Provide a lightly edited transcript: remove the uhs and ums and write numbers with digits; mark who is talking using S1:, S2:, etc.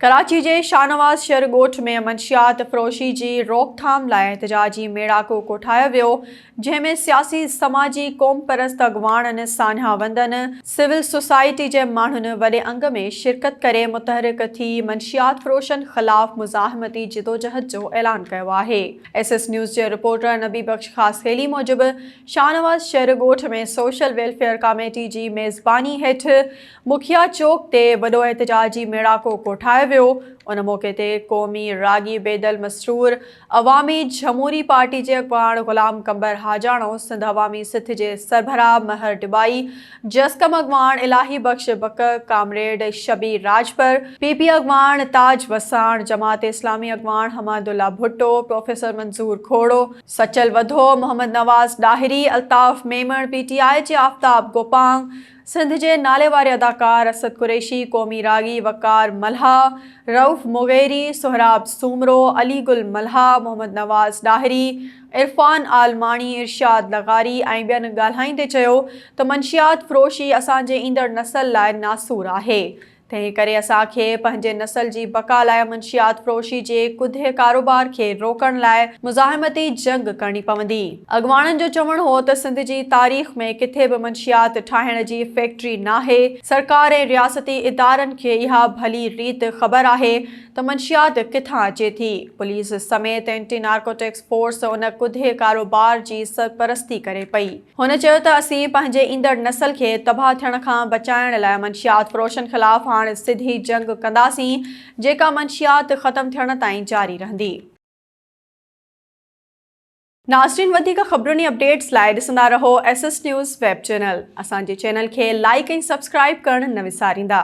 S1: ڪراچي جي شاهنواز شھر ڳوٺ ۾ منشيات فروشي جي روڪٿام لاء احتجاجي ميڙاڪو ڪوٺايو ويو، جنهن ۾ سياسي سماجي قومپرست اڳواڻن، ساڃاهه وندن، سول سوسائٽي جي ماڻهن وڏي انگ ۾ شرڪت ڪري متحرڪ ٿي منشيات فروشن خلاف مزاحمتي جدوجهد جو اعلان ڪيو آهي. ايس ايس نيوز جي رپورٽر نبي بخش خاصخيلي موجب شاهنواز شھر ڳوٺ ۾ سوشل ويلفيئر ڪاميٽي جي ميزباني هيٺ مکيا چوڪ تي وڏو احتجاجي ميڙاڪو ڪوٺايو ويو، ان موقعي تي قومي راڳي بيدل مسرور، عوامي جمهوري پارٽي جي اڳواڻ غلام قمبر حاجاڻو، سنڌ عوامي سٿ جي سربراهه مهر ڊٻائي، جسقم اڳواڻ Ilahi Bux Buk, comrade Shabbir Rajpar, P P اڳواڻ تاج وساڻ، جماعت اسلامي اڳواڻ Hammad Ullah Bhutto, professor Manzoor Khoro, Sachal Wadho, Muhammad Nawaz Dahri, Altaf Memon, P T I جي آفتاب گوپانگ، سنڌ جي ناليواري اداڪار اسد قريشي، قومي راڳي وقار ملاح، رئوف مغيري، سهراب سومرو، علي گل ملاح، محمد نواز ڏاهري، عرفان عالماڻي، ارشاد لغاري ۽ ٻين ڳالهائيندي چيو ته منشيات فروشي اسان جي ايندڙ نسل لاء ناسور آهي تنهن ڪري اسان کي پنهنجي نسل جي بقا لاء منشيات فروشي جي ڪڌي ڪاروبار کي روڪڻ لاء مزاحمتي جنگ ڪرڻي پوندي. اڳواڻن جو چوڻ هو ته سنڌ جي تاريخ ۾ ڪٿي به منشيات ٺاهڻ جي فيڪٽري ناهي، سرڪار ۽ رياستي ادارن کي اها ڀلي ريت خبر آهي ته منشيات ڪٿان اچي ٿي، پوليس سميت اينٽي نارڪوٽڪس فورس ان ڪڌي ڪاروبار جي سرپرستي ڪري پئي. هن چيو ته اسين پنهنجي ايندڙ نسل کي تباهه ٿيڻ کان بچائڻ لاء منشيات فروشن خلاف هاڻ سڌي جنگ ڪنداسين جيڪا منشيات ختم ٿيڻ تائين جاري رهندي. ناظرين وڌيڪ خبرن ۽ اپڊيٽس لاء ڏسندا رهو S S news web channel اسان جي چينل کي لائيڪ ۽ سبسڪرائيب ڪرڻ نه وساريندا.